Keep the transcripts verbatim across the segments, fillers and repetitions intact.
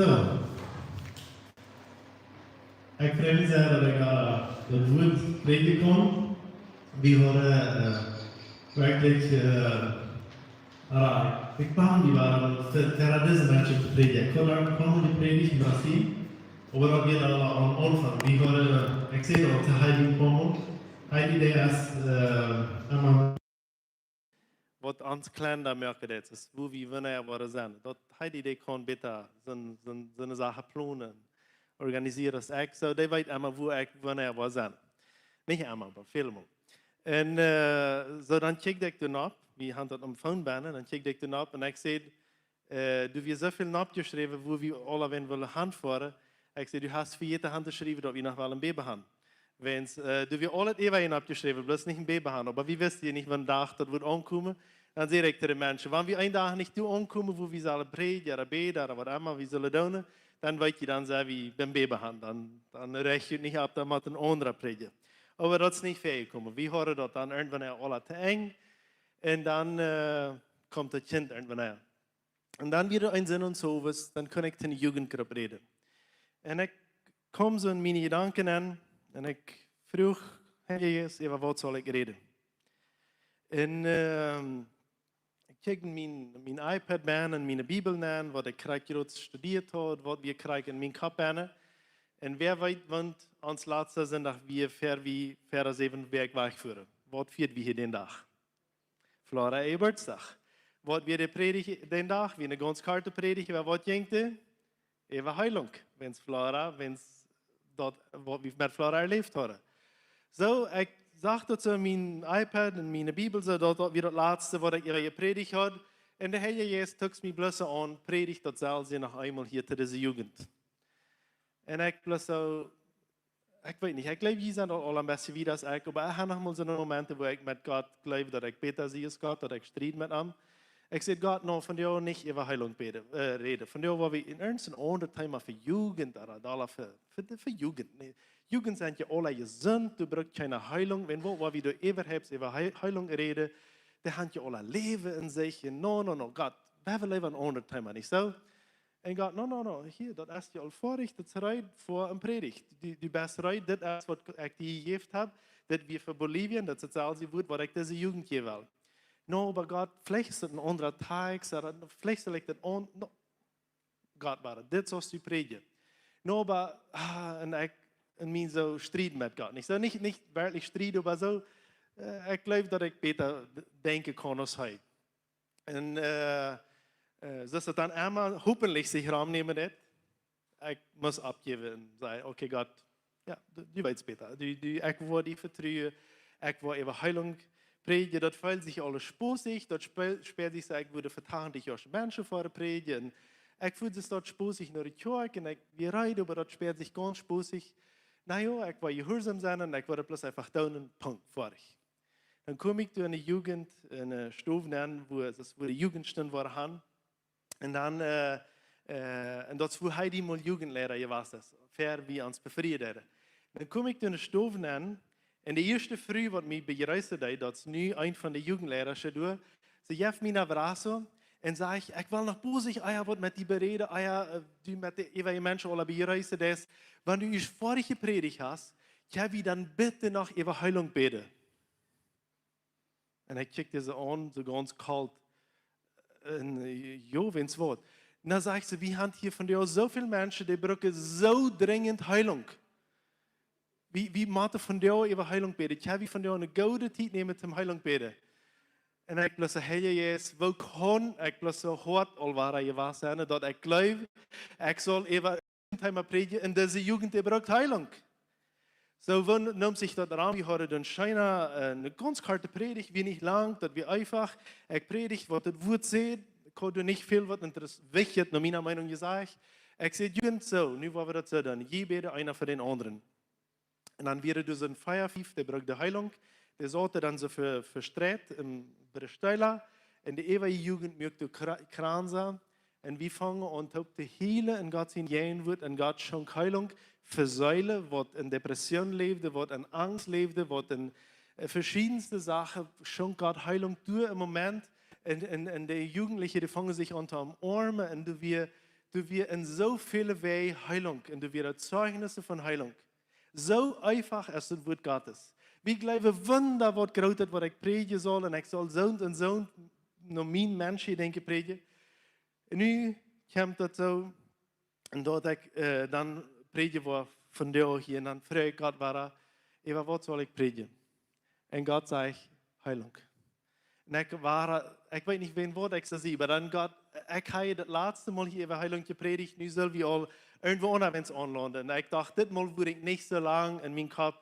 Soo, ekj frei mie sea, daut ekj, äh, daut Wuat prädjen kaun. Wie wieren, äh, werkjlich, äh, äh, ekj bang, wie wieren, fa, fa dise Menschen to prädjen. Ekj haud aul een poa Mol jeprädicht en Brasil, oba daut wia aul aum Aunfank. Wie wieren, äh, ekj säd aul to Heidi een poa Mol, Heidi, dee es, äh, emma waut ons kjlanda moaken deit, es wua wie wanea woaren sennen. Daut Heidi, dee kaun bäta soone, soone, soone Sachen plonen, organisieren aus ekj. Soo, dee weet emma, wua ekj wanea woa sennen. Nich emma, oba väl Mol. Un, äh, soo, dan kjikj ekj doa nopp, wie hauden daut aum Phone bennen, dan kjikj ekj doa nopp un ekj säd, äh, du, wie soo väl nopp jeschräwen, wua wie aula wan wellen hanfoaren. Ekj säd, du hast vejäten han to schriewen, daut wie noch wellen Bäbe han. Wiels, äh, du, wie aula wan nopp jeschräwen, bloos nich een Bäbe han. Oba wie wisten je nich, wan Dach daut wudd aunkomen. Dan säd ekj to de Menschen, wan wie een Dach nich doa aunkomen, wua wie sellen prädjen, ooda bäden, ooda waut emma wie sellen doonen, dan weet jie, dan sent wie biem Bäbe han. Dan, dan rajcht jie nich opp, dan mott een aundra prädjen. Oba daut es nich väajekomen. Wie hauden daut dan irjentwanea aula to Enj. Un dan, äh, kjemt daut Kjint irjentwanea. Un dan wia een Sindach sowes, dan kunn ekj to de Jugendgrupp räden. Un ekj kjeem soo en miene Jedanken aun, un ekj fruach, Herr Jesus, äwa waut saul ekj räden? Un, ähm, ekj kjikj en mien, mien iPad bennen un miene Bibel aun, waut ekj krakjt jrod studieet haud, waut wia krakjt en mienen Kopp bennen. Un wäa weet, wan ons latsta Sindach wia, ver wie, ver säwen Wäakj wajchfuaren. Waut fieed wie hia dän Dach? Flora äa Jeburtsdach. Waut wia de Prädicht dän Dach? Wia eene gaunz korte Prädicht, oba waut jinkj doa? Äwa Heilunk. Wiels Flora, wiels daut, waut wie met Flora erläft hauden. Soo, ekj sach daut soo en mien iPad, en miene Bibel, soo daut, daut wia daut latsta, waut ekj äwa jeprädicht haud. Un de Heilje Jeist trakjt mie bloos aun, prädij daut selwje noch eemol hia to dise Jugend. Un ekj bloos soo, ekj weet nich, ekj jleew, jie sent aul, aul een bät wieda aus ekj, oba ekj hab noch mol soone Momenten, wua ekj met Gott jleew, daut ekj bäta sie aus Gott, daut ekj stried met am. Ekj säd, Gott, no, vondoag nich äwa Heilunk bäden, äh, räden. Vondoag woa wie en irjent een aundret Thema fa Jugend, ooda doa fa, fa, fa Jugend. Nä, Jugend sent je aula jesunt, du brukst kjeene Heilunk. Wan waut, woa wie doa äwahaupt äwa Hei-, Heilunk räden, dee han je aula Läwen en sikj. Un no, no, no, Gott, wie wellen leewa een aundret Thema, nich soo? Un Gott, no, no, no, hia, daut es je aul foadich, daut es reed fa eene Prädicht. Du, du best reed, dit es waut ekj die jejäft hab, dit wia fa Bolivien, daut es daut selwje Wuat waut ekj dise Jugend jäwen well. No, oba Gott, veleicht es daut een aundra Tekst, ooda veleicht saul ekj daut aun-, no, Gott, wada, dit saust du prädjen. No, oba, ah, un ekj, un mie soo strieden met Gott. Nich soo, nich, nich werkjlich strieden, oba soo, äh, ekj jleew, daut ekj bäta d-, denkjen kaun aus hee. Un, äh, äh, soo es daut dan emma, hopentlich, sikj romnämen deit. Ekj mott oppjäwen un sajen, okay, Gott, jo, du, du weetst bäta. Du, du, ekj woa die vetruen, ekj woa äwa Heilunk prädjen. Daut feelt sikj aules spontanisch, daut spe-, späat sikj soo, ekj wudd fa tachentich Joa Menschen ver prädjen. Ekj feeld sikj daut spontanisch no de Kjoakj un ekj wia reed, oba daut späat sikj gaunz spontanisch. Na jo, ekj woa jehuarsom sennen un ekj woa daut bloos eefach doonen un Punkt, foadich. Dan kjeem ekj doa en de Jugend, en de Stow nenn, wua, daut es wua de Jugendstund wia han. Un dan, äh, äh, un daut es wua hee dee mol Jugendleida jewast es, ver wie ons befrieen deeden. Dan kjeem ekj doa en de Stow nenn, un de ieeschte Fru waut mie bejreessen deed, daut es nu eent von de Jugendleidasch doa, see jeef mie een abrazo un säd, ekj well noch bloos ea waut met die beräden, ea, äh, du met de, äwa de Menschen aula bejreessen deist, wan du ieescht foadich jeprädicht hast, kjenn wie dan bitte noch äwa Heilunk bäden? Un ekj kjikjt dise aun, soo gaunz kolt. Un, äh, jo, wiels waut. Un dan säd see, wie han hia vondoag soo väl Menschen, dee brucken soo drinjent Heilunk. Wie, wie motten vondoag äwa Heilunk bäden? Kjenn wie vondoag eene goode Tiet nämen toom Heilunk bäden? Un ekj bloos säd, Herr Jesus, woo kaun ekj bloos soo hoat aul wada jewast sennen, daut ekj jleew, ekj saul äwa Thema prädjen, un dise Jugend, dee brukt Heilunk. Soo, wan, neem sikj daut rom, wie hauden dan scheena, äh, eene gaunz korte Prädicht, wia nich lang, daut wia eefach. Ekj prädicht, waut daut Wuat sajcht, ekj haud nich väl waut interess-, wichtjet, no miene Meenunk jesajcht. Ekj säd, Jugend, soo, nu woa wie daut soo doonen, jie bäden eena fa dän aundren. Un dan wieren doa soo een Fia, Fief, dee brukten Heilunk. Dee sauten dan soo ve-, vestreit em, bie de Städ. Un de äwaje Jugend muak doa Kra-, Kranza. Un wie fungen aun toop to heelen en Gott sien Jäajenwuat. Un Gott schonk Heilunk fa Seelen, waut en Depression läwden, waut en Angst läwden, waut en, äh, veschiedenste Sachen, schonk Gott Heilunk doa em Moment. Un, un, un de Jugendliche, dee fungen sikj aun to omoarmen. Un doa wia doa wia en soo väle Wäaj Heilunk un doa wieren Zeichnissen von Heilunk. Soo eefach es daut Wort Gottes. Wie jleewen Wunda, waut groot es, waut ekj prädjen saul, un ekj saul soont un soont no mien Menschendenkjen prädjen. Un nu kjemt daut soo, un daut ekj äh, dan prädjen woa vondoag hia, un dan fruach ekj Gott wada, äwa waut saul ekj prädjen? Un Gott sajcht: Heilunk. Un ekj wia, ekj weet nich, wäajen waut ekj soo sie, oba dan Gott, ekj hab daut latste Mol hia äwa Heilunk jeprädicht, nu sell wie aul irjentwoo aundasch aunlanden. Un ekj docht, dit Mol wudd ekj nich soo lang en mienen Kopp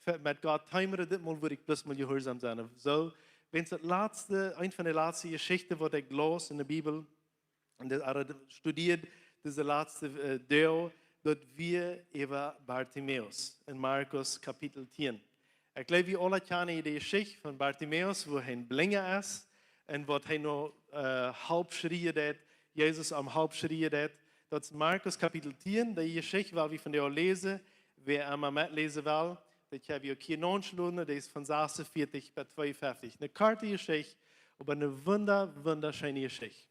fa-, met Gott tiemren, dit Mol wudd ekj bloos mol jehuarsom sennen. Soo, wäajen daut latste, eent von de latste Jeschichten, waut ekj laus en de Bibel, un daut, äh, studieed dise latste äh, Deel, daut wia äwa Bartimäus en Markus Kapitel tieen. Ekj jleew, wie aule kjanen de Jeschicht von Bartimäus, woo hee een Blinja es un waut hee no äh, Help schrieejen deed, Jesus om Help schrieejen deed. Daut es Markus Kapitel tieen, dee Jeschicht, waut wie vondoag läsen, wäa emma metläsen well, daut kjenn wie uk hia noschlonen, dee es von sasuntveatich bat tweeunveatich. Eene korte Jeschicht, oba eene wunda-, wundascheene Jeschicht.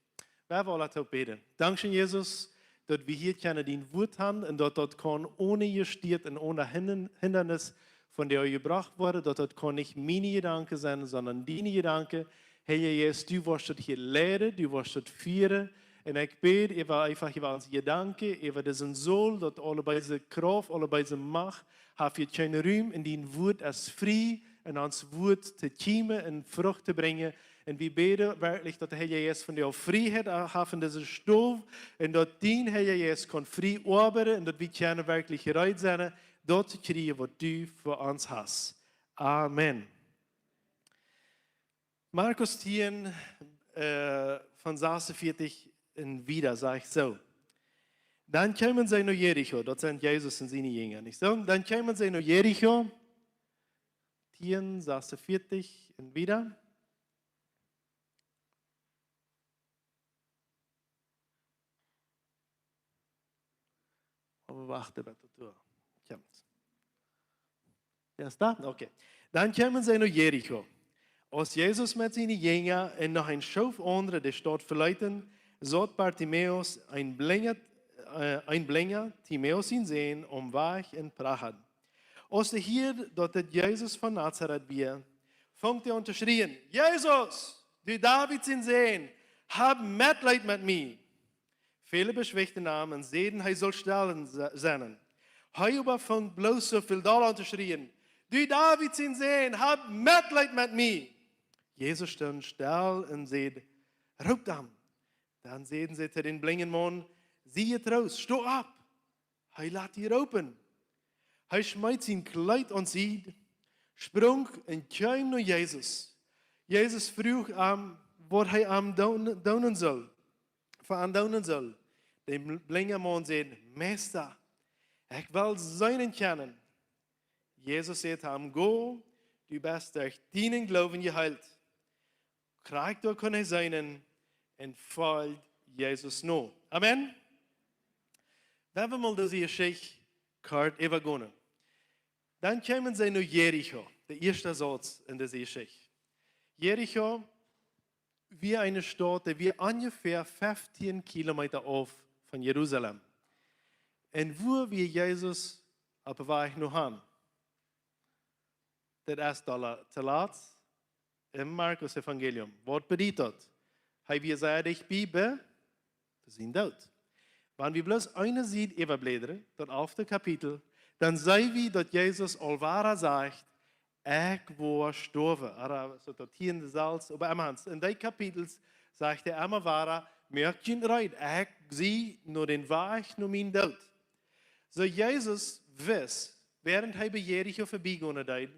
Lot ons aula toop bäden. Dankscheen, Jesus, daut wie hia kjennen dien Wort haben un daut daut kaun onen jestieet un onen Hin-, Hindanis von die jebrocht woaren, daut daut kaun nich miene Jedanken sennen, sonda diene Jedanken. Herr Jesus, du woascht daut hia leiden, du woascht daut fieren. Un ekj bäd äwa, eefach äwa onse Jedanken, äwa disen Saul, daut aule beese Krauft, aule beese Macht, haft hia kjeenen Rum, un dien Wort es frie, un ons Wort to kjeemen un Frucht to brinjen. Un wie bäden werkjlich, daut de Herr Jesus vondoag Frieheit haft en dise Stow, un daut dien Herr Jesus kaun frie oabeiden, un daut wie kjennen werkjlich reed sennen, daut to kjrieen, waut du fa ons hast. Amen. Markus tieen äh, von sasuntveatich un wieda sajcht soo: Dan kjeemen see no Jericho, daut sent Jesus un siene Jinja, nich soo? Dan kjeemen see no Jericho, tieen sasuntveatich un wieda. Oba wacht, bat daut doa kjemt. Jo, es daut? Okay. Dan kjeemen see no Jericho. Aus Jesus met siene Jinja un noch een Schoof aundre de Staut veleeten, saut Bartimäus, een Blinja, äh, een Blinja, Timäus sien Sän, aum Wajch un prachad. Aus dee hieed, daut dit Jesus von Nazaret wia, funk hee aun to schrieen: Jesus, du David sien Sän, hab Metleet met mie! Väle beschwichtieden am un säden, hee sull stell se-, sennen. Hee oba funk bloos soo väl dolla aun to schrieen: Du David sien Sän, hab Metleet met mie! Jesus stunt stell un säd: Roopt am. Dan säden see to dän blinjen Maun: Sie jetroost, sto opp! Hee lat die roopen. Hee schmeet sien Kjleet aun Sied, sprunk un kjeem no Jesus. Jesus fruach am, waut hee am doon-, doonen sull, fa am doonen sull. De bl-, blinja Maun säd: Meista, ekj well seenen kjennen. Jesus säd to am: Go, du best derch dienen Gloowen jeheelt. Krakjt doa kunn hee seenen un foljt Jesus no. Amen. Lot ons mol dise Jeschicht kort äwagonen. Dan kjeemen see no Jericho, de ieeschte Sauz en dise Jeschicht. Jericho wia eene Staut, dee wia onjefäa feftieen Kilometa auf von Jerusalem. Un wua wia Jesus oppem Wajch no han? Daut es doa toolatst em Markus Evangelium. Waut bediet daut? Hee wia sea dicht bie, bie, bie sienen Doot. Wan wie bloos eene Sied äwabläden, daut alfte Kapitel, dan seenen wie, daut Jesus aul wada sajcht: Ekj woa stoawen. Ooda soo daut hia en de Salz, oba emma, en dee Kapitels sajcht hee emma wada: Moakt junt reed, ekj sie no dän Wajch no mienen Doot. Soo Jesus wist, wäarent hee bie Jericho verbiegonen deed,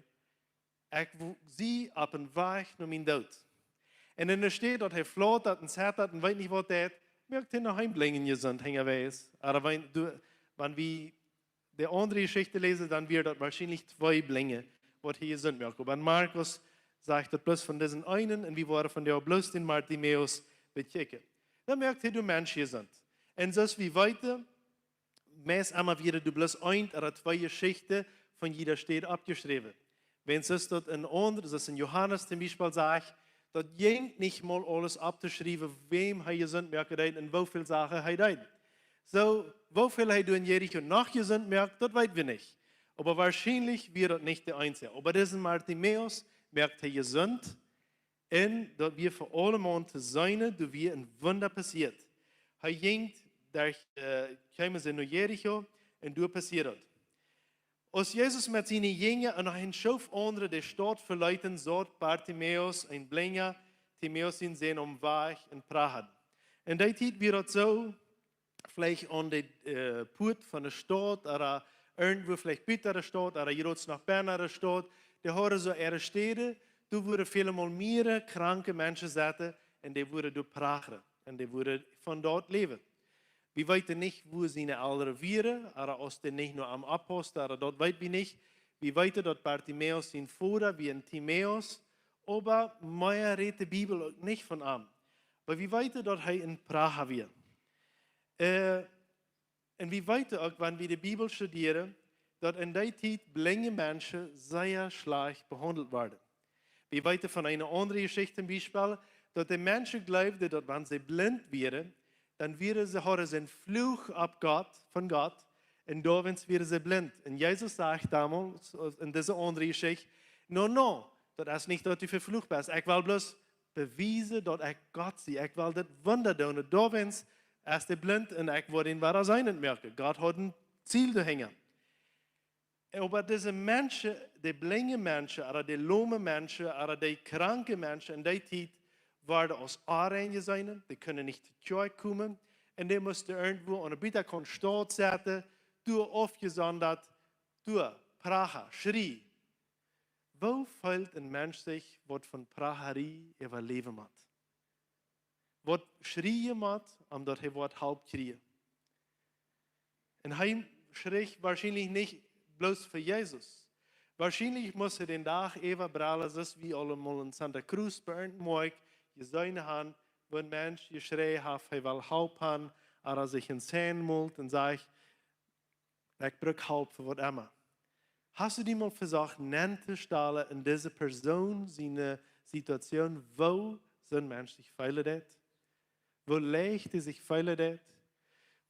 ekj wo-, sie oppem Wajch no mienen Doot. Un en de Städ, daut hee flautat un zettat un weet nich waut deit, moakt hee noch een Blinja jesunt unjawäajes. Ooda wan du, wan wie de aundre Jeschicht läsen, dan wia daut woarschienlich twee Blinja, waut hee jesunt moakt. Oba en Markus sajcht daut bloos von disen eenen, un wie woaren vondoag bloos dän Bartimäus bekjikjen. Dan moakt hee de Menschen jesunt. Un soo aus wie weeten, meist emma wia doa bloos eent ooda twee Jeschichten von jieda Städ oppjeschräwen. Wan see daut en aundre, soo aus en Johanes toom Biespel sajcht, daut jinkj nich mol aules opptoschriewen, wäm hee jesunt moaken deed un woo väl Sachen hee deed. Soo, woo väl hee doa en Jericho noch jesunt moakt, daut weet wie nich. Oba woarschienlich wia daut nich de eensja. Oba disen Bartimäus moakt hee jesunt. Un daut wia fa aulemaun to seenen, doa wia een Wunda passieet. Hee jinkj derch, äh, kjeemen see no Jericho un doa passieed daut. Aus Jesus met siene Jinja un noch een Schoof aundre de Staut veleeten, saut Bartimäus, een Blinja, Timäus sien Sän, aum Wajch un prachad. En dee Tiet wia daut soo, veleicht aun de, äh, Puat von de Staut, ooda irjentwua veleicht buta de Staut, ooda jrods noch bennen de Staut. Dee hauden soo äare Städen, doa wudden välemol mea kranke Menschen sitten un dee wudden doa prachren un dee wudden von daut läwen. Wie weeten nich, woo siene Elren wieren, ooda aus dee nich no am oppausten, ooda daut weet wie nich. Wie weeten, daut Bartimäus sien Voda wia een Timäus, oba mea rät de Bibel uk nich von am. Oba wie weeten, daut hee een Pracha wia. Äh, un wie weeten uk, wan wie de Bibel studieren, daut en dee Tiet blinje Menschen sea schlajcht behaundelt worden. Wie weeten von eene aundre Jeschicht, een Biespel, daut de Menschen jleewden, daut wan see blint wieren, dan wieren see, hauden see een Fluch opp Gott, von Gott, un doawäajen wieren see blint. Un Jesus sajcht domols, äh, en dise aundre Jeschicht: "No, no, daut es nich, daut du veflucht best. Ekj well bloos bewiesen, daut ekj Gott sie. Ekj well dit Wunda doonen. Doawäajen es dee blint un ekj woa dän wada seenen moaken." Gott haud een Ziel doahinja. Oba dise Menschen, dee blinje Menschen, ooda dee lome Menschen, ooda dee kranke Menschen en dee Tiet, worden aus onrein jeseenen, dee kunnen nich to Kjoakj komen, un dee musten irjentwua aun de Bietakaunt Staut sitten, doa aufjesondat, doa, pracha, schrie. Woo feelt een Mensch sikj, waut von Pracharie äwaläwen mott? Waut schrieejen mott, om daut hee woat Help kjrieen? Un hee schreech woarschienlich nich bloos fa Jesus. Woarschienlich must hee dän Dach äwa brellen, soo aus wie aulemol en Santa Cruz bie ons moakjen, jeseenen haben, woo een Mensch jeschräajen haft, hee well Help haben, ooda sikj een Sign molt un sajcht: "Ekj bruck Help fa waut emma." Hast du die mol vesocht, nenn to stalen en dise Persoon siene Situation, woo soon Mensch sikj feelen deit? Woo leicht hee sikj feelen deit?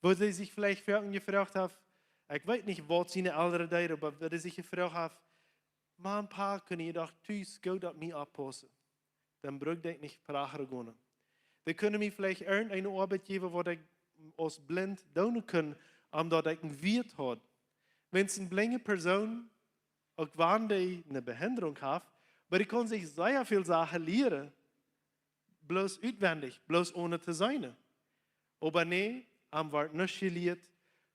Woo hee sikj veleicht foaken jefroacht haft, ekj weet nich, waut siene Elren deeden, oba woo hee sikj jefroacht haft: "Mame, Pape, kunnen jie doch tus goot opp mie oppaussen? Dan bruck ekj nich prachren gonen. Dee kunnen mie veleicht irjenteene Oabeit jäwen, waut ekj aus blint doonen kunn, om daut ekj een Wieet haud." Wan een blinje Persoon, uk wan dee eene Behinderung haft, oba dee kaun sikj sea väl Sachen lieren, bloos utwendich, bloos one to seenen. Oba nä, am woat nuscht jelieet.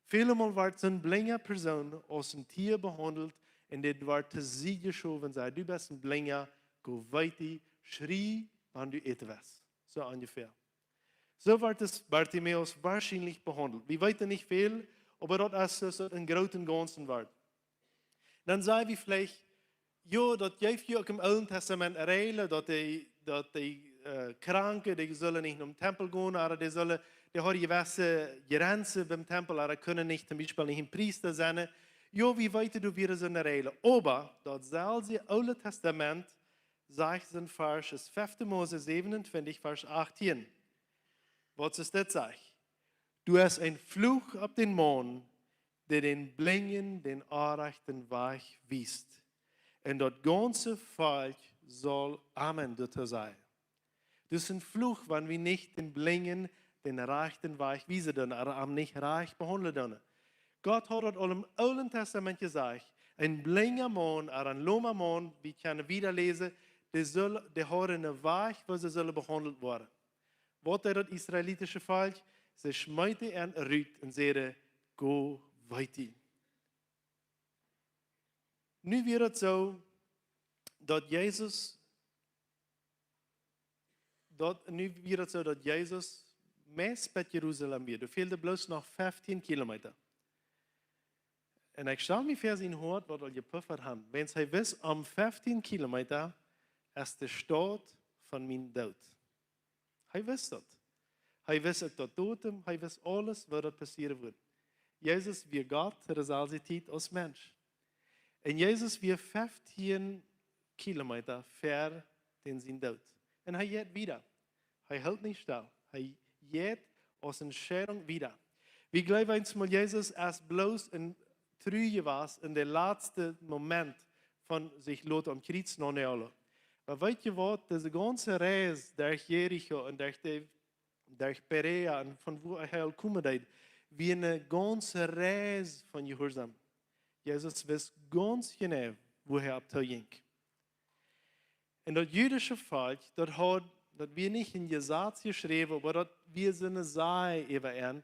Välemol woat soon blinja Persoon aus een Tia behaundelt un dee woat to Sied jeschowen, sajcht: "Du best een Blinja, go wajch, schrie, wan du äten west." Soo onjefäa. Soo woat dis Bartimäus woarschienlich behaundelt. Wie weeten nich väl, oba daut es soo, soo em grooten Gaunzen woat. Dan saj wie veleicht: "Jo, daut jeft je uk em Oolen Tastament Räajlen, daut dee, daut dee, äh, Kranke, dee sullen nich nom Tempel gonen, ooda dee sullen, dee haben jewesse Jrenzen biem Tempel, ooda kunnen nich, toom Biespel nich een Priesta sennen." Jo, wie weeten, doa wieren soone Räajlen. Oba daut selwje Oole Tastament sajcht en Varsch, es fefte Mose säwenuntwintich, Varsch achtieen. Waut es dit, sajcht: "Du hast een Fluch opp dän Maun, dee dän Blinjen dän orrajchten Wajch wiest. Un daut gaunze Volkj saul Amen doatoo sajen." Daut es een Fluch, wan wie nich dän Blinjen dän rajchten Wajch wiesen doonen, ooda am nich rajcht behaundlen doonen. Gott haud daut aul em Oolen Tastament jesajcht: een blinja Maun, ooda een loma Maun, wie kjennen wieda läsen, dee sull, dee haud een Wajch, woo see sullen behaundelt woaren. Waut deed daut israelitische Volkj? See schmeeten an rut un säden: "Go wajch." Nu wia daut soo, daut Jesus, daut, nu wia daut soo, daut Jesus meist bie Jerusalem wia. Doa fäld bloos noch feftieen Kilometa. Un ekj stal mie väa, sien Hoat woat aul jepuffat haben, wiels hee wist, om feftieen Kilometa es de Staut von mien Doot. Hee wist daut. Hee wist uk daut Datum, hee wist aules, woo daut passieren wudd. Jesus wia Gott to deeselwje Tiet aus Mensch. Un Jesus wia feftieen Kilometa ver dän sien Doot. Un hee jeit wieda. Hee helt nich stell. Hee jeit aus eene Schädung wieda. Wie jleewen eemol, Jesus es bloos een Truage wia en de latste Moment von sikj loten aum Kjriez nonälen. Oba weet jie waut? Dise gaunze Reis derch Jericho un derch de, derch Perea un von wua hee aul komen deed, wia eene gaunze Reis von Jehuarsaum. Jesus wist gaunz jeneiw, wua hee opp too jinkj. Un daut jüdische Volkj, daut haud, daut wia nich em Jesaz jeschräwen, oba daut wia soone Saj äwa an.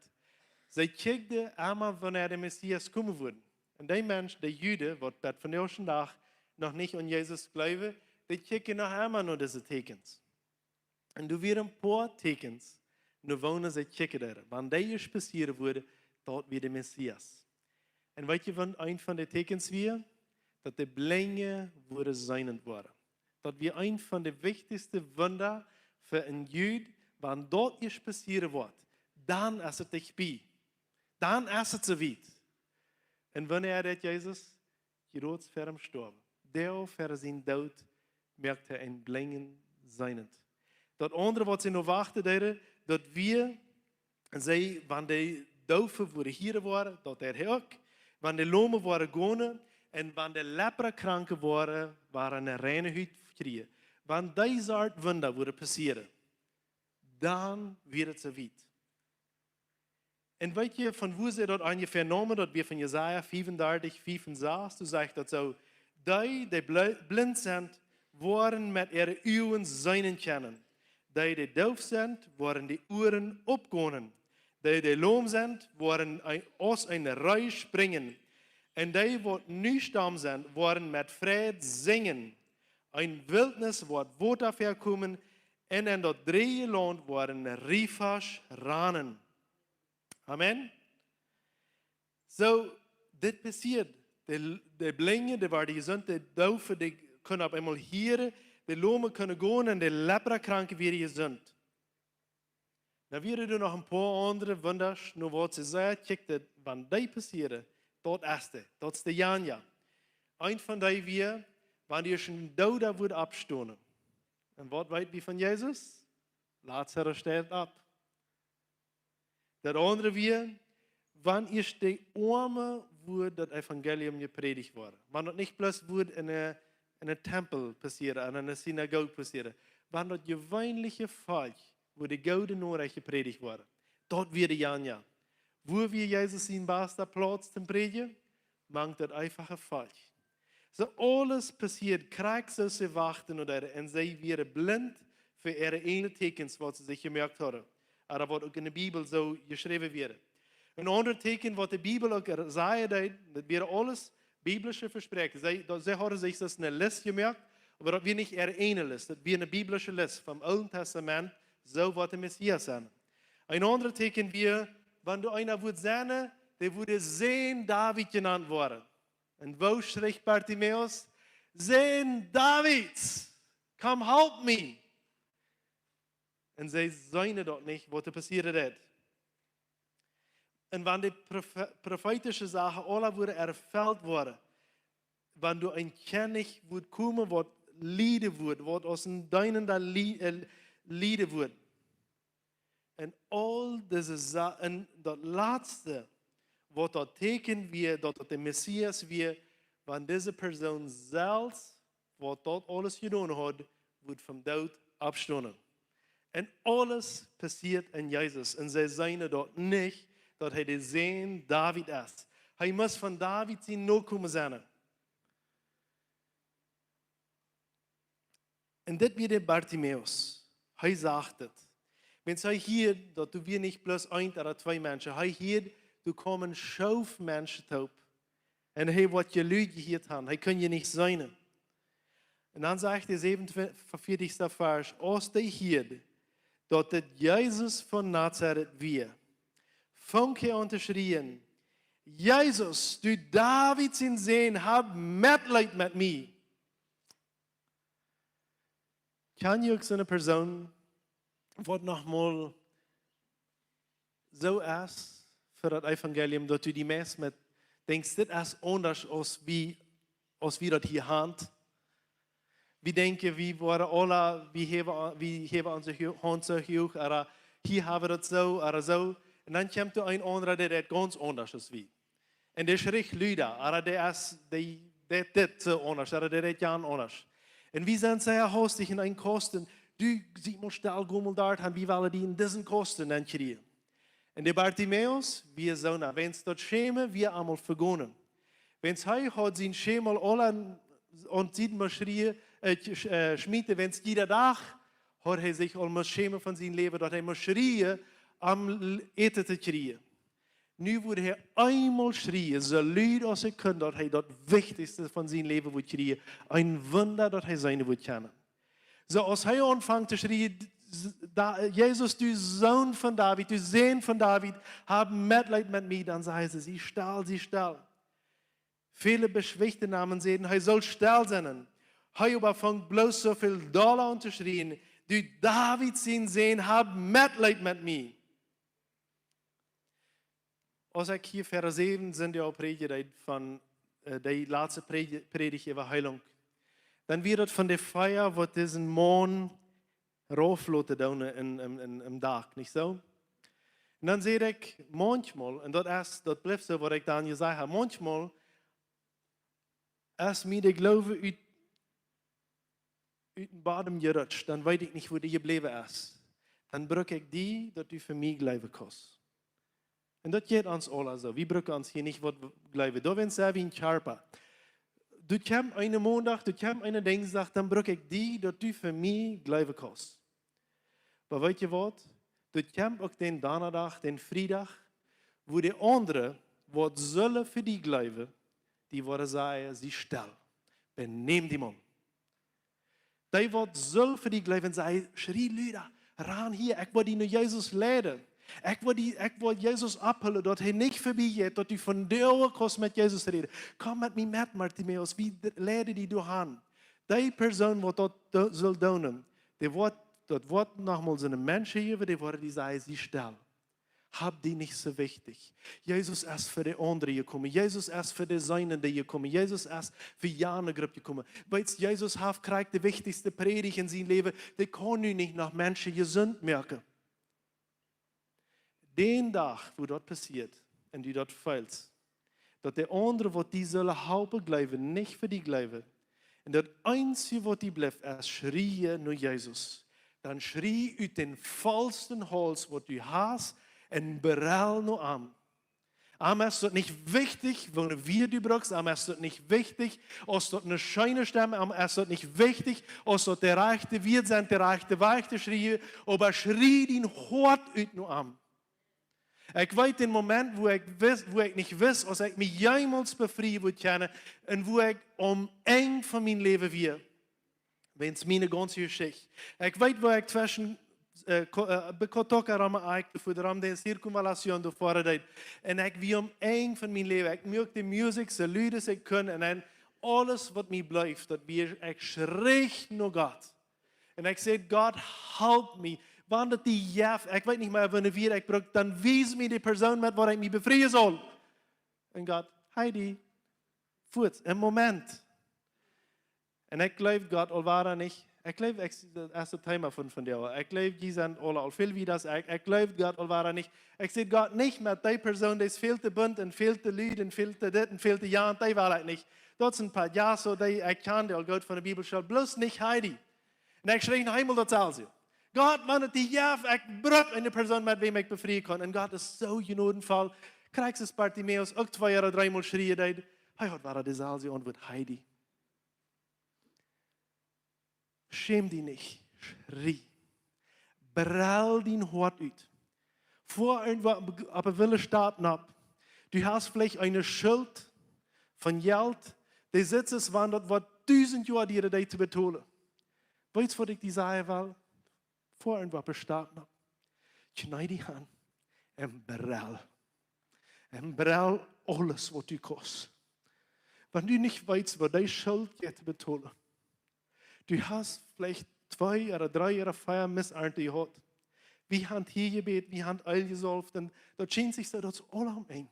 See kjikjten emma, wanea de Messias komen wudd. Un dee Mensch, de Juden, waut bat vondoag dän Dach noch nich aun Jesus jleewen, dee kjikjten noch emma no dise Tieekjens. Un doa wieren een poa Tieekjens, no woone see kjikjten deeden. Wan dee ieescht passieren wudd, daut wia de Messias. Un weet jie, waut eent von de Tieekjens wia? Daut de Blinje wudden seenent woaren. Daut wia eent von de wichtichste Wunda fa een Jud, wan daut ieescht passieren wudd, dan es et dichtbie. Dan es et soo wiet. Un wanea deed Jesus? Krakjt ver sien Stoawen. Doa ver sien Doot moakt hee een Blinjen seenent. Daut aundre, waut see no wachten deeden, daut wia, see, wan de Doofe wudden hieren woaren, daut deed hee uk, wan de Lome wudden gonen, un wan de Leprakranke wudden, wudden eene reine Hut kjrieen. Wan dee Sort Wunda wudden passieren, dan wia et soo wiet. Un weet jie, von wua see daut onjefäa neemen? Daut wia von Jesaja fiefundartich, fief un sas, doa sajcht daut soo: Dee, dee bli-, blint sent, woaren met äare Uagen seenen kjennen. Dee, dee doof sent, woaren de Uaren opgonen. Dee, dee lom sent, woaren een, aus een Ree springen. Un dee, waut nu stom sent, woaren met Freid sinjen. Een Wiltnis woat Wota väakomen, un en daut dreeje Launt woaren Riefasch ranen. Amen. Soo, dit passieed. De, de Blinje, dee worden jesunt, de Doofe, dee kunnen opp eemol hieren, de Lome kunnen gonen un de Leprakranke wieren jesunt. Dan wieren doa noch een poa aundre Wunda, no waut see säden, kjikjt, wan dee passieren, daut es de, daut es de Janja. Eent von dee wia, wan ieescht een Dooda wudd oppstonen. Un waut weet wie von Jesus? Lazarus steit opp. Daut aundre wia, wan ieescht de Oame wudd daut Evangelium jeprädicht woaren. Wan daut nich bloos wudd en een, en een Tempel passieren, en eene Sinagoog passieren. Wan daut jeweenelje Volkj, wua de goode Norecht jeprädicht woaren. Daut wia de Janja. Wua wia Jesus sien basta Plauz toom prädjen? Mank daut eefache Volkj. Soo aules passieed krakjt soo aus see wachten, un see wieren blint fa äare eejne Tieekjens, waut see sikj jemoakt hauden. Ooda waut uk en de Bibel soo jeschräwen wieren. Een aundret Tieekjen, waut de Bibel uk er-, sajen deed, daut wieren aules biblische Vespräakjen. See, daut, see hauden sikj soo eene List jemoakt, oba daut wia nich äare eejne List. Daut wia eene biblische List vom Oolen Tastament, soo woat de Messias sennen. Een aundret Tieekjen wia, wan doa eena wudd sennen, dee wudd Sän David jenant woaren. Un woo schricht Bartimäus? Sän Davids, come help me! Un see seenen daut nich, waut doa passieren deed. Un wan de profe-, profeetische Sachen aula wudden erfelt woaren, wan doa een Kjennich wudd komen, waut lieden wudd, waut aus een deenenda lie-, äh, lieden wudd. Un aul dise Sa-, un daut latste, waut daut Tieekjen wia, daut daut de Messias wia, wan dise Persoon selfst, waut daut aules jedonen haud, wudd vom Doot oppstonen. Un aules passieed en Jesus. Un see seenen daut nich, daut hee de Sän David es. Hee must von David sien Nokomen sennen. Un dit wia de Bartimäus. Hee sach dit. Wan hee hieed, daut doa wia nich bloos eent ooda twee Menschen. Hee hieed, doa kjeemen Schoof Menschen toop. Un hee, waut jie Lüd jehieet han, hee kunn je nich seenen. Un dan sajcht de säwenunvieetichste Varsch: Aus dee hieed, daut dit Jesus von Nazaret wia, funk hee aun to schrieen: Jesus, du David sien Sän, hab Metleet met mie. Kjan jie uk soone Persoon, waut noch mol soo es fa daut Evangelium, daut du die meist met denkjst, dit es aundasch aus wie, aus wie daut hia han? Wie denkjen, wie woaren aula, wie häwen, wie häwen onse Hu-, Haunt soo huach, ooda hia hab wie daut soo, ooda soo. Un dan kjemt doa een aundra, dee deit gaunz aundasch aus wie. Un dee schricht luda, ooda dee es, dee deit dit soo aundasch, ooda dee deit jan aundasch. Un wie sent sea haustich en een Kosten. Du, sie mol stell, go mol doa han, wie wellen die en disen Kosten nenkjrieen. Un de Bartimäus, wia soona, wäajens daut Schämen wia am aul vegonen. Wäajens hee haud sien Schämen aul aun, aun sied must schrieen, äh, sch-, äh, schmieten, wäajens jieda Dach haud hee sikj aul must schämen von sien Läwen, daut hee must schrieen, om l-, Äten to kjrieen. Nu wudd hee eemol schrieen, soo lud aus hee kunn, daut hee daut Wichtichste von sien Läwen wudd kjrieen. Een Wunda, daut hee seenen wudd kjennen. Soo aus hee aunfunk to schrieen, d-, s-, da, Jesus, du Sän von David, du Sän von David, hab Metleet met mie, dan säd see, sie stell, sie stell. Väle Beschwichtenaume säden, hee sull stell sennen. Hee oba funk bloos soo väl dolla aun to schrieen, du David sien Sän, hab Metleet met mie. Aus ekj hia Varsch säwen, sent dee aul prädjen deed von, äh, dee latste Prädj-, Prädicht äwa Heilunk. Dan wia daut von de Fia, waut disen Maun rauf loten doonen en, en, en, em Dak, nich soo? Un dan säd ekj, maunchmol, un daut es, daut blift soo, waut ekj dan jesajcht hab, maunchmol es mie de Gloowen ut, ut dän Bodem jerutscht, dan weet ekj nich, wua dee jebläwen es. Dan bruck ekj die, daut du fa mie jleewen kaust. Un daut jeit ons aula soo. Wie brucken ons hia nich waut jleewen. Doawäajen sent wie een Kjarpa. Du kjemst eenen Mondach, du kjemst eenen Dinjsdach, dan bruck ekj die, daut du fa mie jleewen kaust. Oba weetst du waut? Du kjemst uk dän Donnadach, dän Friedach, wua de aundre, waut sullen fa die jleewen, dee woaren sajen, sie stell. Benäm die Maun. Dee waut sullen fa die jleewen, säd, schrie luda, ran hia, ekj well die no Jesus leiden. Ekj well die, ekj well Jesus aufhoolen, daut hee nich verbie jeit, daut du von doa kaust met Jesus räden. Komm met mie met, Bartimäus, wie d-, leiden die doa han. Dee Persoon, waut daut do-, sull doonen, dee woat, daut woat nochmol soone Menschen jäwen, dee woaren die sajen, sie stell. Hab die nich soo wichtich. Jesus es fa de aundre jekomen. Jesus es fa de Sennende jekomen. Jesus es fa jane Grupp jekomen. Weetst, Jesus haft krakjt de wichtichste Prädicht en sien Läwen. Dee kaun nu nich noch Menschen jesunt moaken. Dän Dach, wua daut passieet, un du daut feelst, daut de aundre, waut die sullen halpen jleewen, nich fa die jleewen. Un daut eensje, waut die blift, es schrieen no Jesus. Dan schrie ut dän vollsten Hauls, waut du hast, un brell no am. Am es daut nich wichtich, woone Wieed du brukst, am es daut nich wichtich, aus daut eene scheene Stemm, am es daut nich wichtich, aus daut de rajchte Wieed sent, de rajchte Wajch to schrieen, oba schrie dien Hoat ut no am. Ekj weet dän Moment, wua ekj wist, wua ekj nich wist, aus ekj mie jemols befrieen wudd kjennen un wua ekj aum Enj von mien Läwen wia. Wäajens miene gaunze Jeschicht. Ekj weet, wua ekj tweschen, äh, Ko-, äh, bie Kotoka rom ekj, fa de rom de Circunvalación doa foaren deed. Un ekj wia aum Enj von mien Läwen. Ekj muak de Musikj soo lud aus ekj kunn. Un dan aules, waut mie bleef, daut wia, ekj schrie no Gott. Un ekj säd, Gott, halp mie. Wan daut die jeft, ekj weet nich mea, woone Wieed ekj bruk, dan wies mie de Persoon, met waut ekj mie befrieen saul. Un Gott, Heidi, fuaz, em Moment. Un ekj jleew Gott aul wada nich. Ekj jleew, ekj, daut es daut Thema von, von die. Ekj jleew, jie sent aule aul väl wieda aus ekj. Ekj jleew Gott aul wada nich. Ekj säd, Gott, nich met dee Persoon, dee es väl to bunt un väl to lud un väl to dit un väl to jant, dee well ekj nich. Daut es een payaso, dee ekj kjan, dee aul goot von de Bibelschool, bloos nich Heidi. Un ekj schrie no Himmel, daut selfst. Gott, wan et die jeft, ekj bruk eene Persoon, met wäm ekj befrieen kaun. Un Gott es soo jnodenvoll. Krakjt soo aus Bartimäus uk twee ooda dreemol schrieen deed, hee haud wada deeselwje Auntwuat, Heidi. Schäm die nich, schrie. Brell dien Hoat ut. Foa irjentwua opp, opp eene wille Stap nopp. Du hast veleicht eene Schult von Jelt, dee sitzt, wan daut woat dusent Joa dieren, dee to betolen. Weetst, waut ekj die sajen well? Foa irjentwua opp eene Stap nopp. Kjnee die han un brell. Un brell aules, waut du kaust. Wan du nich weetst, waut dee Schult jeit to betolen. Du hast veleicht twee ooda dree ooda vea Missernten jehaut. Wie han hia jebät, wie han aul jesolft, un daut schient sikj soo, daut es aula aum Enj.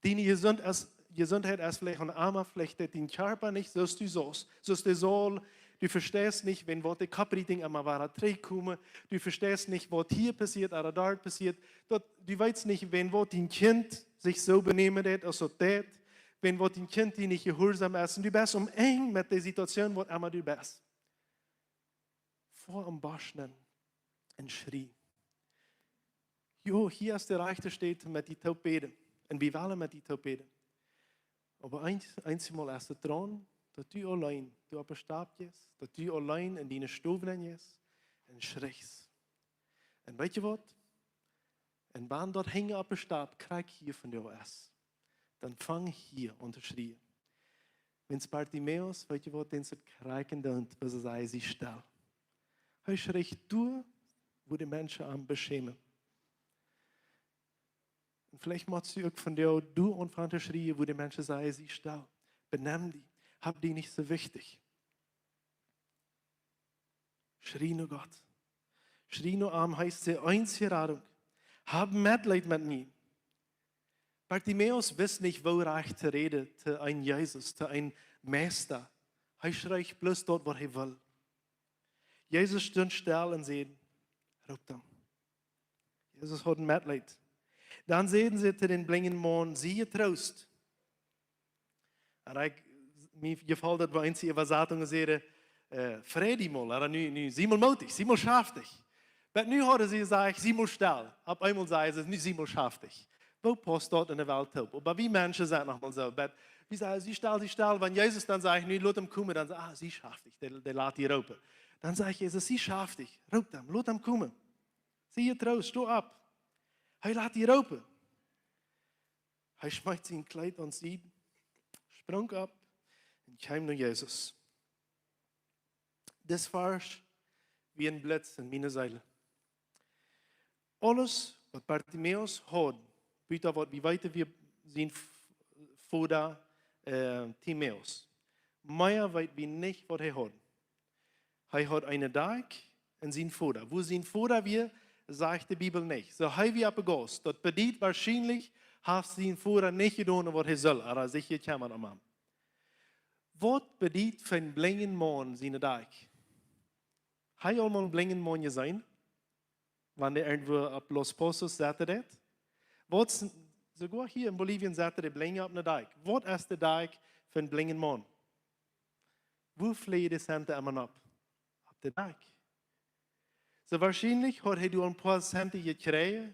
Diene Jesunt es, Jesuntheit es veleicht aun eemol, veleicht deit dien Kjarpa nich, soo aus du saust, soo aus dee saul, Du vesteist nich, wan waut de Kopprietinj emma wada trigjkomen. Du vesteist nich, waut hia passieet ooda doa passieet. Daut, du weetst nich, wan waut dien Kjint sikj soo benämen deit, aus daut deit. Wan waut dien Kjint die nich jehuarsom es. Un du best aum Enj met de Situation, waut emma du best. Foa aum Bosch nenn un schrie. Jo, hia es de rajchte Städ met die toop bäden. Un wie wellen met die toop bäden. Oba eent, eensjemol es et doaraun, daut du auleen, du opp de Stap jeist, daut du auleen en diene Stow nenn jeist un schrichst. Un weetst du waut? Un wan daut hinjen opp de Stap krakjt hia von die es, dan fang hia aun to schrieen. Wan Bartimäus, weetst du waut, dän es et krakjt en doonen, waut hee säd, sie stell. Hee schricht doa, wua de Menschen am beschämen. Un veleicht motst du uk von die, du aunfangen to schrieen, wua de Menschen sajen, sie stell. Benemm die, hab die nich soo wichtich. Schrie no Gott. Schrie no am, hee es de eensje Radunk. Hab Metleet met mie. Bartimäus wist nich, woo rajcht to räden to een Jesus, to een Meista. Hee schricht bloos daut, waut hee well. Jesus stunt stell un säd, roopt am. Jesus haud Metleet. Dan säden see to dän blinjen Maun, sie jetroost. Un ekj, mie jefelt daut, woo eenje Äwasatungen säden, äh, frei die mol, ooda nu, nu, sie mol mootich, sie mol schaftich. Oba nu hauden see jesajcht, sie mol stell. Opp eemol säden see, nu sie mol schaftich. Woo pausst daut en de Welt toop? Oba wie Menschen sent noch mol soo. Oba wie sajen, sie stell, sie stell. Wan Jesus dan sajcht, nu lot am komen, dan sajen, ah, sie schaftich, dee, dee lat die roopen. Dan sajcht Jesus, sie schaftich, roopt am, lot am komen. Sie jetroost, sto opp. Hee lat die roopen. Hee schmeet sien Kjleet aun de Sied, sprunk opp un kjeem no Jesus. Dis Varsch wia een Blitz en miene Seel. Aules, waut Bartimäus haud, buta waut wie weeten, wia sien V-, Voda, äh, Timäus. Mea weet wie nich, waut hee haud. Hee haud eene Dakj un sien Voda. Wua sien Voda wia, sajcht de Bibel nich. Soo hee wia opp de Gauss. Daut bediet woarschienlich, haft sien Voda nich jedonen, waut hee sull, ooda sikj jekjemmat om am. Waut bediet fa een blinjen Maun siene Dakj? Hab jie aul mol een blinjen Maun jeseenen? Wan dee irjentwua opp Los Pozos sitten deit? Waut, soogoa hia en Bolivien sitten dee Blinje opp ne Dakj. Waut es de Dakj fa een blinjen Maun? Wua fleajen de Sent emma nopp? Opp de Dakj. Soo woarschienlich haud hee doa een poa Sent jekjräajen,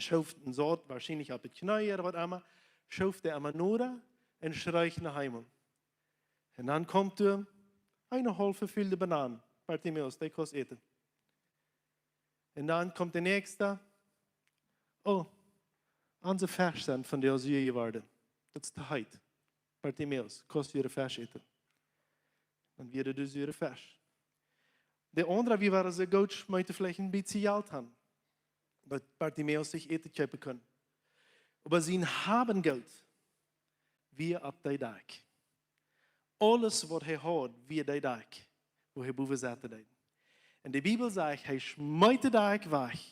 schoof een Sort woarschienlich opp de Kjnees ooda waut emma, schoof dee emma noda un schreech no Himmel. Un dan kjemt doa eene haulf vefulde Banan, Bartimäus, dee kaust äten. Un dan kjemt de näakjste, oh, onse Fesch sent vondoag sua jeworden. Daut es too heet. Bartimäus, kaust du de Fesch äten? Dan wia doa sua Fesch. De aundre, wia wada soo goot, schmeet veleicht een bät Jelt aun, daut Bartimäus sikj Äten kjeepen kunn. Oba sien Hab un Goot wia opp dee Dakj. Aules waut hee haud, wia dee Dakj, wua hee bowen sitten deed. Un de Bibel sajcht, hee schmeet de Dakj wajch,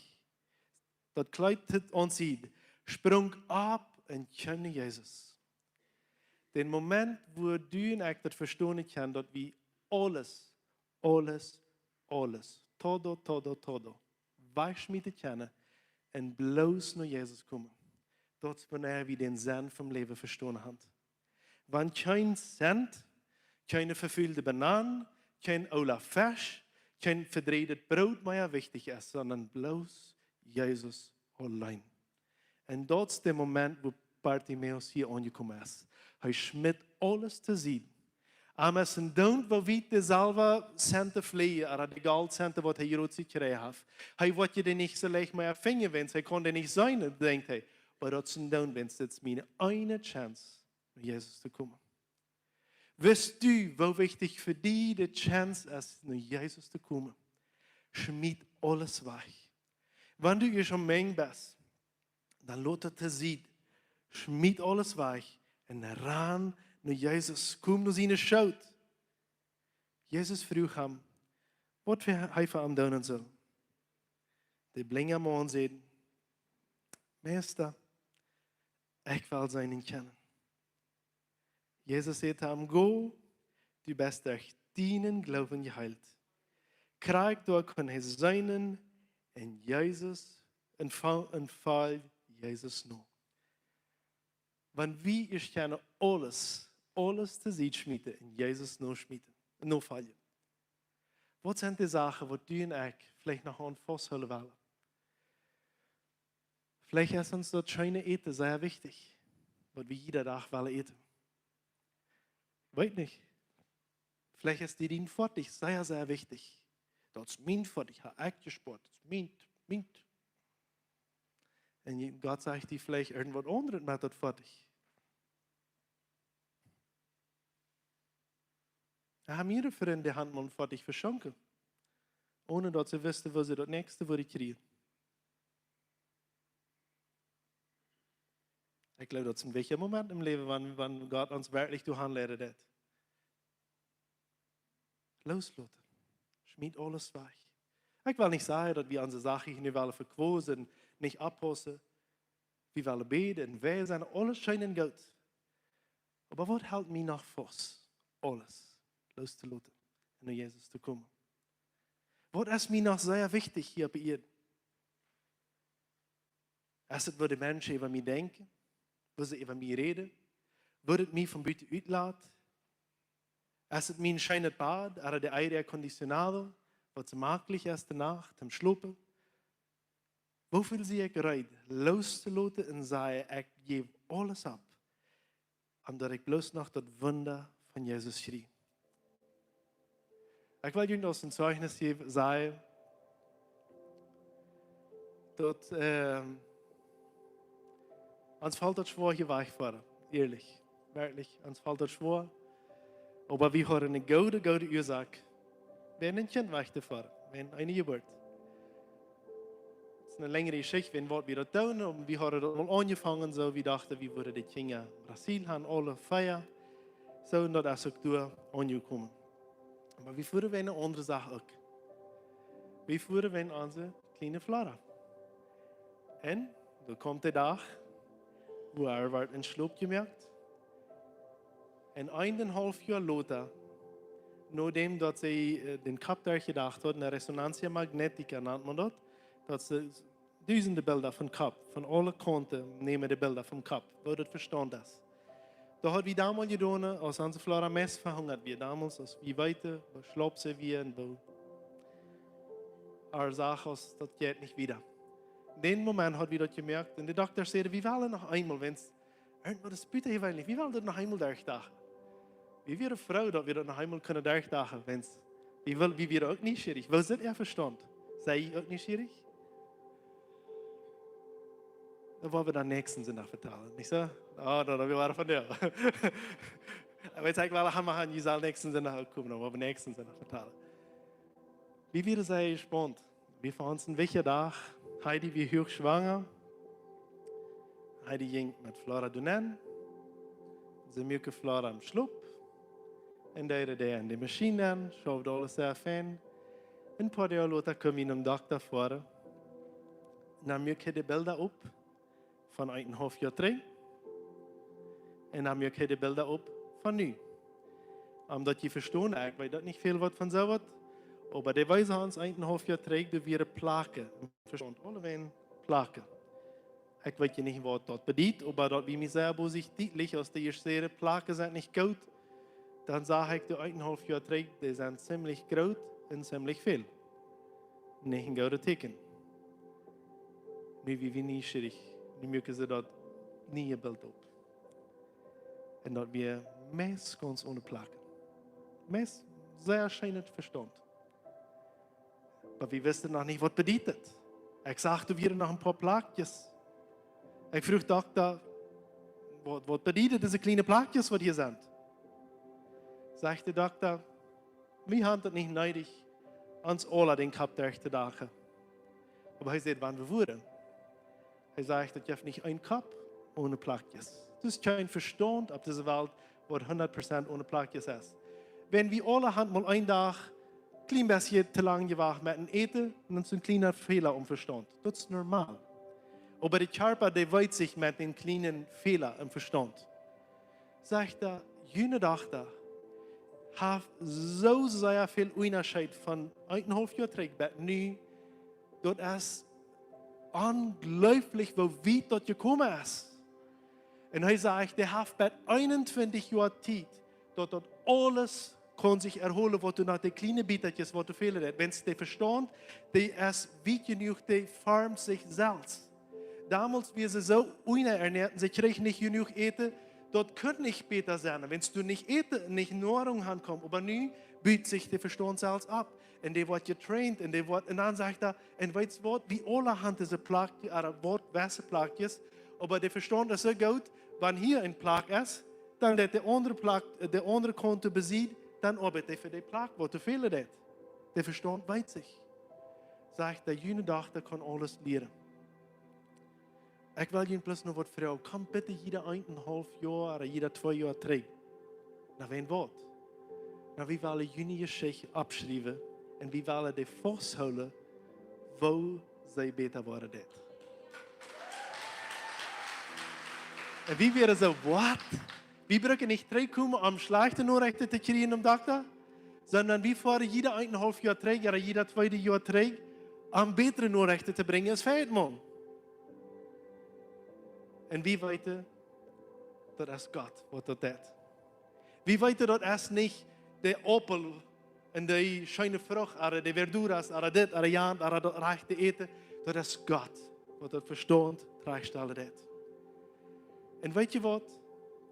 daut Kjleet aun de Sied, sprunk opp un kjeem no Jesus. Dän Moment, wua du un ekj daut vestonen kjennen, daut wie aules, aules, aules, todo, todo, todo, wajchschmieten kjennen un bloos no Jesus komen. Daut es, wanea wie dän Senn vom Läwen vestonen haben. Wan kjeen Sent, kjeene vefulde Banan, kjeen oola Fesch, kjeen vedrieejet Broot mea wichtich es, sonda bloos Jesus auleen. Un daut es de Moment, wua Bartimäus hia aunjekomen es. Hee schmitt aules too Sied. Am es endoont, woo wiet de Selwa Sent fleajen, ooda de Golt Sent, waut hee jrod jekjräajen haft. Hee woat je dee nich soo leicht mea finjen, wiels hee kaun dee nich seenen, denkjt hee. Oba daut es endoont, wiels dit es miene eene Chance, no Jesus to komen. Weetst du, woo wichtich fa die de Chance es, no Jesus to komen? Schmiet aules wajch. Wan du hia aum Enj best, dan lot daut too Sied. Schmiet aules wajch un ran no Jesus. Kom no siene Schoot. Jesus fruach am, waut hee fa am doonen sull. De blinja Maun säd: Meista, ekj well seenen kjennen. Jesus säd to am: Go, du best derch dienen Gloowen jeheelt. Krakjt doa kunn hee seenen un Jesus, un fo-, un foljt Jesus no. Wan wie ieescht kjennen aules, aules to Sied schmieten un Jesus noschmieten, nofoljen. Waut sent de Sachen, waut du un ekj veleicht noch aun fausthoolen wellen? Veleicht es ons daut scheene Äten sea wichtich, waut wie jieda Dach wellen äten. Weet nich. Veleicht es die dien Foatich sea, sea wichtich. Daut es mien Foatich, ha ekj jespoat, daut es mien, mien. Un Gott sajcht die veleicht irjentwaut aundret met daut Foatich. Ekj hab mea Frind, dee han mol een Foatich veschonken, onen daut see wisten, woo see daut näakjste wudden kjrieen. Ekj gloow, daut es een wichtja Moment em Läwen, wan, wan Gott ons werkjlich doa hanleiden deit. Loosloten. Schmiet aules wajch. Ekj well nich sajen, daut wie onse Sachen hia nu wellen vequosen, nich oppaussen. Wie wellen bäden un wie sent aules scheen un goot. Oba waut helt mie noch faust, aules loostoloten un no Jesus to komen? Waut es mie noch sea wichtich hia opp de Ieed? Es et, waut de Menschen äwa mie denkjen? Waut see äwa mie räden? Waut et mie von buten utlat? Es et mien scheenet Bad, ooda de aire acondicionado, waut soo jemaklich es de Nacht, em Schlopen? Woo väl sie ekj reed, loostoloten un sajen, ekj jäw aules auf, om daut ekj bloos noch daut Wunda von Jesus kjrie? Ekj well junt aus een Zeichnis jäwen, sajen, daut, ähm, ons felt daut schwoa hia wajch to foaren, ierlich, werkjlich, ons felt daut schwoa. Oba wie hauden eene goode, goode Uasoak, wäajen een Kjint wajch to foaren, wäajen eene Jeburt. Daut es eene lenjre Jeschicht, wäajen waut wie daut doonen. Un wie hauden daut mol aunjefongen, soo, wie dochten, wie wudden de Kjinja en Brasil han, aule vea. Soo, un daut es uk doa aunjekomen. Oba wie fuaren wäajen eene aundre Sach uk. Wie fuaren wäajen onse kjliene Flora. Un doa kjemt de Dach, wua hee wort en Schlop jemoakt. Un eenenhaulf Joa lota, nodäm daut see, äh, dän Kopp derchjedocht hauden, eene Resonanza magnética nant maun daut, daut see dusende Bilda vom Kopp, von aule Kaunten nämen dee Bilda vom Kopp, woo daut Vestaunt es. Daut haud wie donn jedonen, aus onse Flora meist vehungat wia. Donn, aus wie weeten, woo schlop see wia un woo äare Sach, aus daut jeit nich wieda. Dän Moment haud wie daut jemoakt. Un de Dokta säd, wie wellen noch eemol, wäajen irjentwaut es buten jeweenlich, wie wellen daut noch eemol derchdochten. Wie wieren froo, daut wie daut noch eemol kunnen derchdochten, wäajen wie well-, wie wieren uk nieschierich. Woo es äa Vestaunt? Sie jie uk nieschierich? Daut woa wie dan näakjsten Sindach vetalen, nich soo? Oh, daut, daut woa wie von doa. Oba ekj well, ha, wie han, jie sellen näakjsten Sindach uk komen, dan woa wie näakjsten Sindach vetalen. Wie wieren sea jespaunten. Wie fa ons een wichtja Dach. Heidi wia huach schwanga. Heidi jinkj met Flora doanen. See muak Flora em Schlop. Un dee, dee, dee en de Maschien, schaufd aules sea fein. Een poa Doag lota kjeem hee nom Dokta ver. Un dan muak hee de Bilda opp von eenenhaulf Joa trigj. Un dan muak hee de Bilda opp von nu. Om daut jie vestonen, ekj weet daut nich väl waut von soo waut, oba dee wiesen ons eenenhaulf Joa trigj, doa wieren Plaken em Vestaunt, aulawäajen Plaken. Ekj weet je nich, waut daut bediet, oba daut wia mie sea bosich dietlich, aus dee ieescht säden, Plaken sent nich goot. Dan sach ekj, doa eenenhaulf Joa trigj, dee sent ziemlich groot un ziemlich väl. Nich een goodet Tieekjen. Nu wia wie nieschierich. Nu muaken see daut niee Bilt opp. Un daut wia meist gaunz one Plaken. Meist sea scheenet Vestaunt. Oba wie wisten noch nich, waut bediet et. Ekj sach, doa wieren noch een poa Plakjes. Ekj fruach Dokta, waut, waut bediet et, dise kjliene Plakjes, waut hia sent? Sajcht de Dokta, wie han daut nich needich, ons aula dän Kopp derchtodochten. Oba hee säd, wan wie wudden. Hee sajcht, daut jeft nich een Kopp one Plakjes. Daut es kjeen Vestaunt opp dise Welt, waut hundat Prozent one Plakjes es. Wan wie aule han mol een Dach kjlien bät to lang jewacht met een Äten, dan es een kjliena Fäla em Vestaunt. Daut es normal. Oba de Kjarpa, dee weet sikj met dän kjlienen Fäla em Vestaunt. Sajcht hee, june Dokta, haft soo sea väl Unjascheet von eenenhaulf Joa trigj bat nu. Daut es onjleeflich, woo wiet daut jekomen es. Un hee sajcht, dee haft bat eenuntwintich Joa Tiet, daut daut aules kaun sikj erholen, waut du no de kjliene Bietakjes, waut du fälen deist. Wan de Vestaunt, dee es wiet jenuach, dee farmt sikj selfst. Domols wia see soo unjaernäat, see kjrieech nich jenuach Äten, daut kunn nich bäta sennen. Wan du nich Äten, nich Noarunk hankommst, oba nu but sikj de Vestaunt selfst opp. Un dee woat jetraind un dee woat, un dan sajcht hee, un weetst waut, wie aula han dise Plakjes, ooda waut, jewesse Plakjes, oba de Vestaunt es soo goot, wan hia een Plak es, dan deit de aundre Plak, de aundre Kaunt besied, dan oabeit dee fa de Plak, waut to fälen deit. De Vestaunt weet sikj. Sajcht hee, june Dochta kaun aules lieren. Ekj well junt bloos noch waut froagen. Komt bitte jieda eenenhaulf Joa ooda jieda twee Joa trigj. Na, wan waut? Na, wie wellen june Jeschicht oppschriewen un wie wellen dee fausthoolen, woo see bäta woaren deit. Un wie wieren soo, waut? Wie brucken nich trigjkomen, om schlajchte Norechten to kjrieen vom Dokta, sonda wie foaren jieda eenenhaulf Joa trigj ooda jieda tweede Joa trigj, om bätre Norechten to brinjen aus Feind, Maun. Un wie weeten, daut es Gott, waut daut deit. Wie weeten, daut es nich de Aupel un de scheene Frucht, ooda de verduras, ooda dit, ooda jant, ooda daut rajchte Äten. Daut es Gott, waut daut Vestaunt trajchtstalen deit. Un weet jie waut?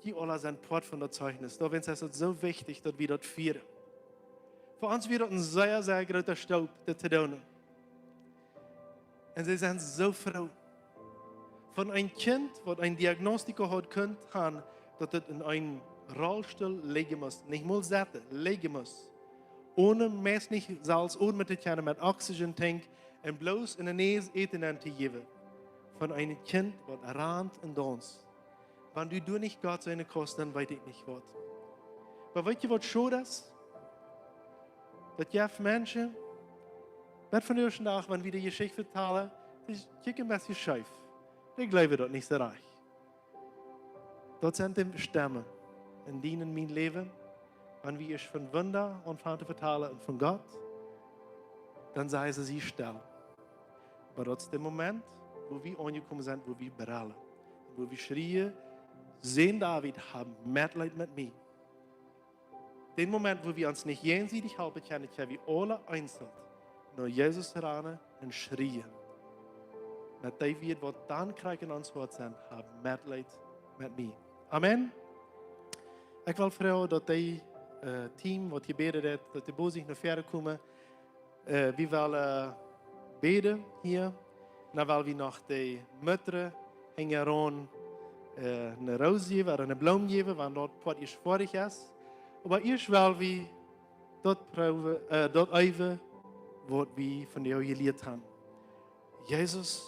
Jie aula sent Poat von daut Zeichnis. Doawäajen es daut soo wichtich, daut wie daut fieren. Fa ons wia daut een sea, sea groota Staup, dit to doonen. Un see sent soo froo. Von een Kjint, waut een Diagnostika haud kunt han, daut et en een Rollstool lijen must, nich mol setten, lijen must. Onen meist nich selfst odmen to kjennen, met Oxygen Tank un bloos en de Näs Äten nenn to jäwen. Von een Kjint, waut rant un daunst. Wan du doa nich Gott sennen kaust, dan weet ekj nich waut. Oba weet jie, waut schod es? Daut jeft Menschen, bat vondoag dän Dach, wan wie de Jeschicht vetalen, dee kjikjen een bät scheef. Dee jleewen daut nich soo rajcht. Daut sent de Stemmen en dien un mien Läwen. Wan wie ieescht von Wunda aunfangen to vetalen un von Gott, dan sajen see, sie stell. Oba daut es de Moment, wua wie aunjekomen sent, wua wie brellen. Wua wie schrieen, Sän David, hab Metleet met mie. Dän Moment, wua wie ons nich jäajensiedich halpen kjennen, kjenn wie aule eenzeln no Jesus ranen un schrieen. Met dee Wieed, waut dan krakjt en ons Hoat sent, hab Metleet met mie. Amen. Ekj well froagen, daut dee, äh, Team, waut hia bäden deit, daut dee bosich no väaren komen. Äh, wie wellen, äh, bäden hia. Dan well wie noch de Muttren hinjaraun, äh, eene Roos jäwen ooda eene Bloom jäwen, wan daut Poat ieescht foadich es. Oba ieescht well wie daut proowen, äh, daut äwen, waut wie vondoag jelieet han. Jesus,